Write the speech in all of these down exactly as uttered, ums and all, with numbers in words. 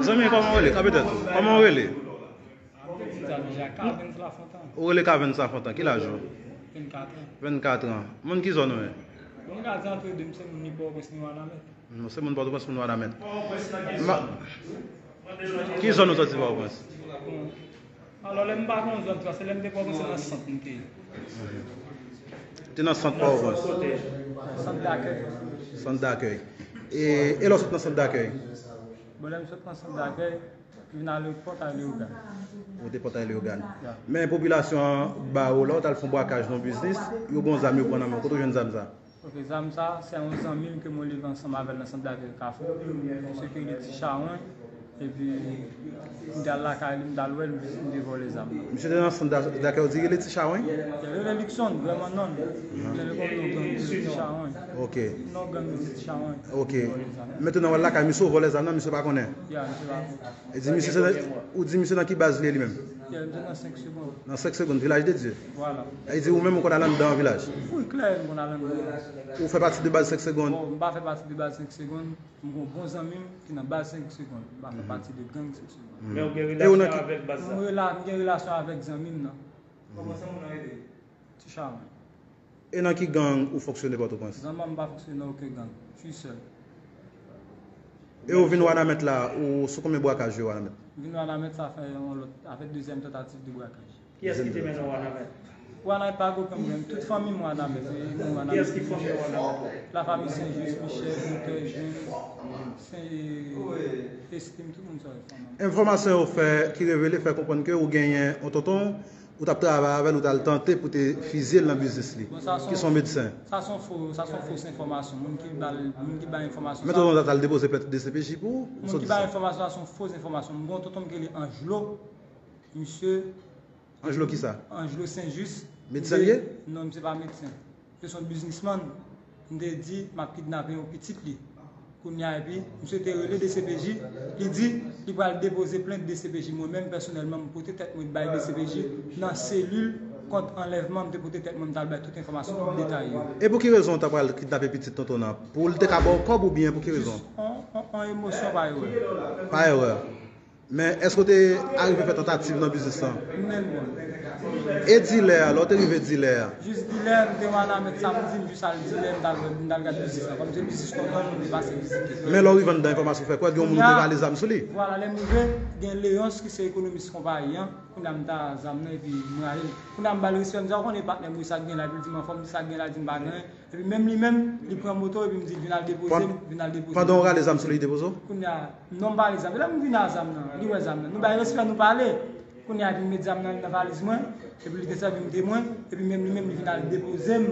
Zanmi, kòman w rele? Kanpe tèt ou. Kòman w rele? Ou rele Cavens Lafontan. Ki laj ou? Vennkat an. Vennkat an. Moun ki zòn ou ye? Bon, m ka di antre de, m se moun ni Pòtoprens ni Wanament. Non, se moun Pòtoprens, moun Wanament. Ma- Ki zòn ou soti Pòtoprens? Bon. Alò, lè m pa gen yon zòn, paske lè m te Pòtoprens, se nan sant m te ye. Te nan sant Pòtoprens? Sant dakèy. Sant dakèy. E, e lè w sot nan sant dakèy? Bon, lè m sot nan sant dakèy, m vin ale Pòtay Leyogàn. Ou te Pòtay Leyogàn. Ya. Men popilasyon an ba ou, lè w t al fè yon brakaj nan yon biznis, yo gen yon zam yo pran nan men w. Kote w jwenn zam sa? Ok, zam sa, se yon zanmi m ke mwen leve ansanm avè l nan sant dakèy Kafou. Misye ki rele Ti Chawony. Epi, m t al lakay li, m t al wè l, m te vòlè zam nan. Misye te nan sant da- dakèy, ou di rele Ti Chawony? Li rele Luckson, vrèman non l. Li rele kòm non gang, li rele Ti Chawony. Ok. Non gang, li di Ti Chawony. Ok. Vòlè zam nan. Mentnan, w al lakay misye, ou vòlè zam nan, misye pa konnen? Ya, misye pa konnen. E di misye se nan- ou di misye nan ki baz li ye li menm? Ya, misye nan senk segonn. Nan senk segonn, Vilaj de Dye. Vwala. E di ou menm ou konn al anndan vilaj? Wi, klè, m konn al anndan. Ou fè pati de baz senk segonn? Bon, m pa fè pati de baz senk segonn. M gen yon bon zanmi m ki nan baz senk segonn. M pa fè pati de gang senk segonn. Men ou gen relasyon avèk baz la? M rela- m gen relasyon avèk zanmi m nan. Kòman sa moun nan rele? Ti Chawony. E nan ki gang ou fonksyone Pòtoprens? Zanmi m pa fonksyone nan okenn gang. M sèl. E ou vin Wanament la, ou sou konbyen brakaj ou ye Wanament? M vin Wanament, sa fè yon lòt, sa fè dezyèm tantativ de brakaj. Kiyès ki te mennen w Wanament? Wanament pa gen okenn pwoblèm. Tout fanmi m Wanament, e nou Wanament. Kiyès ki fanmi w Wanament la? Lafami Sen Jis, Michel, Doktè Jen, Sen, Estim, tout moun sa yo fanmi m. Enfòmasyon yo fè, ki revele, fè konprann ke ou genyen yon tonton, ou t ap travay avè l, ou t al tante pou te fizye l nan biznis li, ki se yon medsen. Sa se yon fo, sa se yon fo enfòmasyon. Moun ki ba l, moun ki bay enfòmasyon sa. Men tonton t al depoze plent D C P J pou ou? Moun ki bay enfòmasyon sa se yon fo enfòmasyon. M gen yon tonton m ki rele Anjlo. Misye Anjlo kisa? Anjlo Sen Jis. Medsen li ye? Non, misye pa medsen. Misye se yon biznismann. M te di, m ap kidnape yon pitit li. Kounye a, epi, misye te rele D C P J, li di, li pral depoze plent D C P J. Mwen menm, pèsonèlman, m pote tèt mwen bay D C P J nan selil kont anlèvman, m te pote tèt mwen, m t al bay tout enfòmasyon, tout detay yo. E pou ki rezon w ta pral kidnape pitit tonton nan? Pou l te ka ba w kòb oubyen pou ki rezon? Jis an, an, an emosyon pa erè. Pa erè. Men, èske w te arive fè tantativ nan biznis lan? Menm bon. E dilè a, lè w te rive dilè a? Jis dilè, m te Wanament samdi, m jis al dilè, m t al, m t al gad biznis lan. Kòm se biznis tonton m, m te pase vizite. Men lè w rive anndan, enfòmasyon fè kwè gen yon moun ou te rale zam sou li? Vwala, lè m rive, gen Leyons ki se ekonomis konpayi an. Kounye a m ta zam nan, epi m rale l. Kounye a m ba l respè, m di, "A, w konnen patnè m, wi, sa k gen la?" Epi l di m anfòm, m di, "Sa k gen la?" Di m pa gen anyen. Epi menm li menm, li pran moto epi m di l vin al depoze m, vin al depoze m. Pandan w rale zam sou li, li depoze w? Kounye a, non, m pa rale zam. Lè m vin a zam nan, li wè zam nan. Nou bay respè, nou pale. Kounye a, epi m met zam nan nan valiz mwen, epi li te sèvi m temwen, epi menm li menm, li vin al depoze m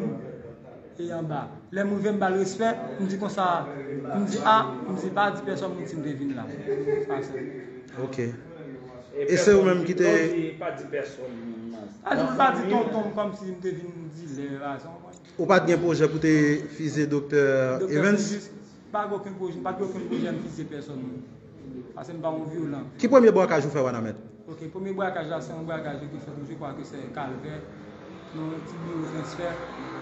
e anba. Lè m rive, m ba l respè, m di konsa, m di, "A," m di, "Pa di pèsòn moun si m te vin la." Sa sèl. Ok. E se ou menm ki te. Lè w di pa di pèsòn moun nan. A di m pa di tonton m kòmsi m te vin dilè la, sa w konprann? Ou pa t gen pwojè pou te fizye Doktè Evans? Doktè Saint-Just, pa gen okenn pwojè, m pa t gen okenn pwojè m fizye pèsòn moun. Paske m pa yon vyolan. Ki premye brakaj ou fè Wanament? Ok, premye brakaj la, se yon brakaj yo te fè, je crois que c'est Calvert, nan yon ti biwo transfè.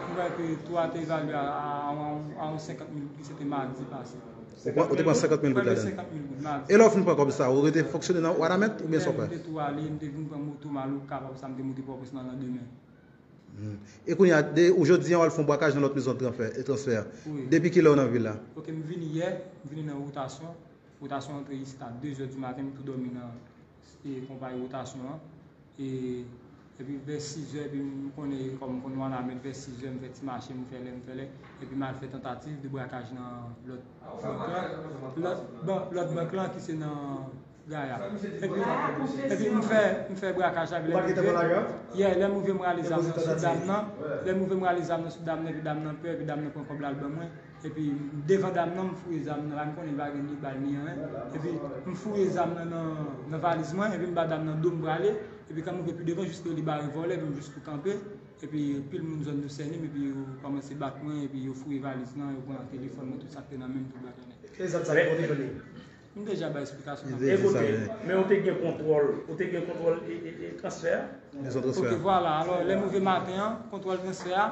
M kwè ke tou a te evalye a, a, a, a yon senkant mil goud, se te madi pase. Ou pran, ou te pran senkant mil goud ladan l? Senkant mil goud, madi. E lè w fin pran kòb sa, ou rete fonksyone nan Wanament oubyen sa w fè? M te tou ale, m te vin pran moto m al Okap, apre sa m te moute Pòtoprens nan landemen. Hmm. E kounye a, de, ou jodi a, w al fè yon brakaj nan lòt mezon transfè, e transfè a. Wi. Depi kilè w nan vil la? Ok, m vini yè, m vini nan wotasyon. Wotasyon antre isit a de zè di maten, m tou dòmi nan, e, konpayi wotasyon an. E, epi vè sis zè, epi m konnen, kòm m konn Wanament, vè sis zè, m fè ti mache, m fè lè, m fè lè. Epi m al fè tantativ de brakaj nan lòt bank lan. Lòt ban-, lòt bank lan ki se nan Gaya. Epi, epi m fè, m fè brakaj la, lè m rive. Yeah, lè m rive, m rale zam nan sou dam nan. Lè m rive, m rale zam nan sou dam nan, epi dam nan pè, epi dam nan pran kòb la, l ban mwen. Epi, devan dam nan, m foure zam nan la, m konnen li pa gen ni bal, ni anyen. Epi, m foure zam nan nan, nan valiz mwen, epi m ba dam nan do, m prale. Epi, kan m rive pi devan, jis li bare vòlè, epi m jis tou kanpe. Epi, pil moun zòn nou sène m, epi yo kòmanse bat mwen, epi yo foure valiz lan, yo pran telefòn mwen, tout sa k te nan men m, tout bagay nèt. E zam sa ki kote jwenn li? M deja bay esplikasyon nan. E kote, men ou te gen kontwòl, ou te gen kontwòl e, e, e transfè a? Mezon transfè a. Ok, vwala. Alò, lè m rive maten an, kontwòl transfè a,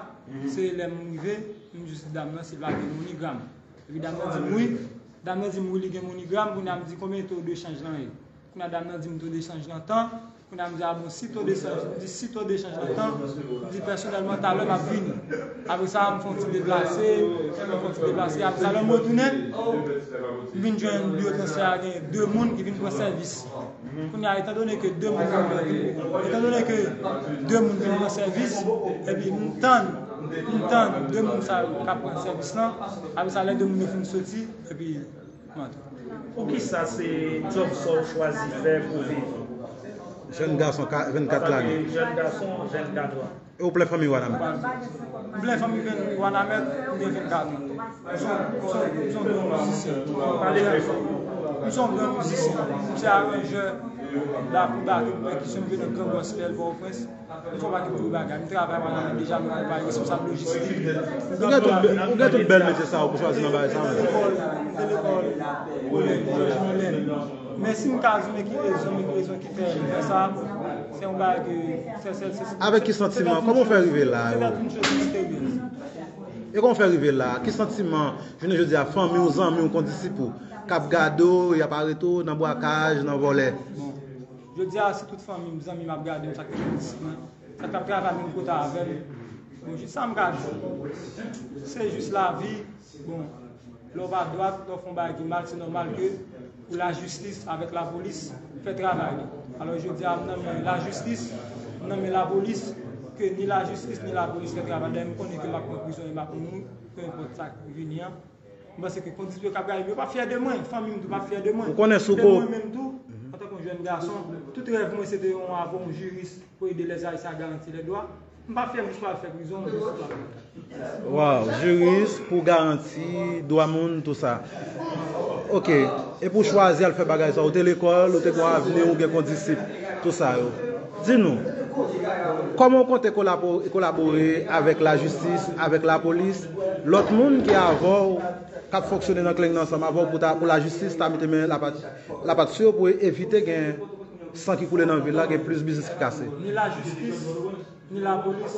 se lè m rive, m jis di dam nan si l pa gen MoneyGram. Epi dam nan di m wi. Dam nan di m wi li gen MoneyGram, kounye a m di konbyen to de chanj lan ye. Kounye a dam nan di m to de chanj lan tan, kounye a m di a bon si to de chanj, m di si to de chanj lan tan, m di pèsonèlman talè m ap vini. Apre sa, m fè yon ti deplase, m fè yon ti deplase, apre sa lè m retounen, m vin jwenn biwo transfè a gen de moun ki vin pran sèvis. Kounye a, etan done ke de moun vin pran, etan done ke de moun vin pran sèvis, epi m tann, m tann de moun sa yo k ap pran sèvis lan, apre sa lè de moun yo fin soti, epi Poukisa se djòb sa w chwazi fè pou viv? Jèn gason ka- vennkat lane. Jèn gason, vennkat an. E ou plen fanmi w Wanament? M plen fanmi Wanament, m gen vennkat an. M se yon- m se yon- m se yon gran mizisyen. Pale pli fò. M se yon gran mizisyen. M se aranjè lakou, batri, pèkisyon, m jwe nan gran gospel Pòtoprens. M fè yon pakèt gwo bagay. M travay Wanament deja, m konpayi responsab lojistik. Ou gen tout bè- ou gen tout bèl metye sa yo pou chwazi nan bagay sa yo menm. M te lekòl, m te lekòl Kolèj Jòj Mèlèn. Men si m ka di w men ki rezon, men ki rezon ki fè m fè sa, se yon bagay ke se sèl se Avèk ki santiman? Kòman w fè rive la yo? E kòman w fè rive la? Ki santiman? Jounen jodi a, fanmi w, zanmi w, kondisip ou k ap gade w, y ap arete w nan bwakaj, nan vòlè. Bon. Jodi a, si tout fanmi m, zanmi m ap gade m, sa k te gen disip mwen, sa k t ap travay menm kote avè m. Bon, jis sa m ka di. Se jis lavi. Bon, lè w pa dwat, lè w fè yon bagay ki mal, se nòmal ke pou lajistis avèk lapolis fè travay li. Alò, jodi a, m nan men lajistis, m nan men lapolis, ke ni lajistis, ni lapolis fè travay. Dayè, m konnen ke m ap pran prizon e m ap mouri, pe enpòt sa k vini an. M panse ke kondisip yo k ap gade m yo p ap fyè de mwen, fanmi m tou p ap fyè de mwen. Ou konnen si w ko- Mwen menm tou, antanke yon jèn gason, tout rèv mwen se te yon avoka, yon jiris pou ede lèzayisyen a garanti lè dwa. M pa fyè m jis pou al fè prizon, m jis pou al. Waw, jiris pou garanti dwa moun, tou sa. Ok, e pou w chwazi al fè bagay sa, ou te lekòl, ou te gen yon avni, ou gen kondisip, tou sa yo. Di nou, kòman w konte kolapo- kolabore avèk lajistis, avèk lapolis, lòt moun ki avè w, k ap fonksyone nan kleng nan ansanm avè w pou ta- pou lajistis ta mete men lapat lapat sou yo pou evite gen san ki koule nan vil la, gen plis biznis ki kase? Ni lajistis, ni lapolis,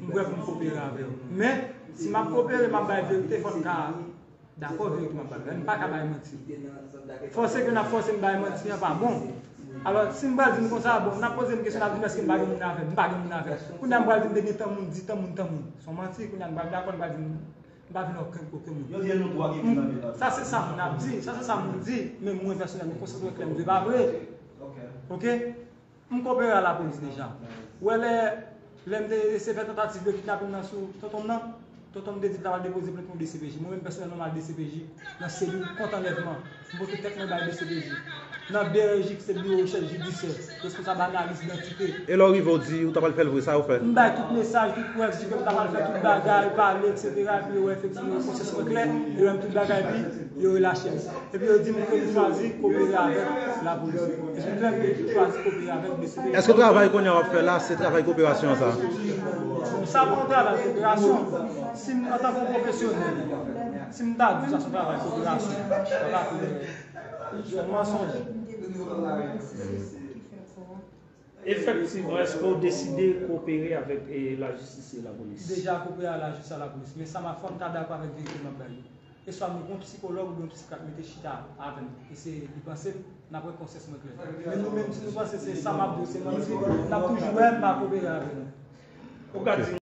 m prè pou m kopere avè yo. Men, si m ap kopere, m ap bay verite, fò n ka dakò verite m ap bay la. M pa ka bay manti. Fòse ke n ap fòse m bay manti an pa bon. Alò, si m pral di m konsa, bon, n ap poze m kesyon, n ap di m èske m pa gen moun avè m? M pa gen moun avè m. Kounye a m pral di m te gen tan moun, di tan moun, tan moun. Se yon manti, kounye a m pral dakò, m pral di m, m pa vin okenn, okenn moun. Yo di nou twa ki vin nan vil la. Sa se sa moun ap di, sa se sa moun di, men mwen pèsonèl, m konsantre klè, m di pa vre. Ok. M kopere a lapolis deja. Ou wè lè, lè m te eseye fè tantativ de kidnapin nan sou tonton m nan, tonton m te di l ta pral depoze plent mwen D C P J. Mwen menm pèsonèlman m al D C P J nan selil kont anlèvman. M pote tèt mwen bay D C P J. Nan B R J ki se biwo rechèch jidisyè, responsab analiz idantite. E lè w rive w di ou ta pral fè l vre, sa yo fè? M bay tout mesaj, tout prèv, di ke m ta pral fè tout bagay, pale, etsetera. Epi yo wè efektivman konsyans mwen klè, yo wè m tout bagay, epi yo relache m. Epi yo di m ke m chwazi kopere avèk lapolis. Epi m fè m chwazi kopere avèk D C P J. Èske travay kounye a w ap fè la, se travay koperasyon sa? Sa pa yon travay koperasyon. Si m, antanke yon pwofesyonèl, si m ta di w sa se yon travay koperasyon, sa ta fè yon mansonj. Efektivman, èske w deside kopere avèk, eh, lajistis e lapolis? Deja kopere a lajistis a lapolis, men sa m ap fè, m ta dakò avèk verite m ap bay yo. E swa nou gen yon psikològ oubyen yon psikyat mete chita avè m, eseye li panse m, n ap wè konsyans mwen klè. Men nou menm, si nou panse se sa m ap di w se manti, n ap toujou wè m pa kopere avè nou. Ou ka di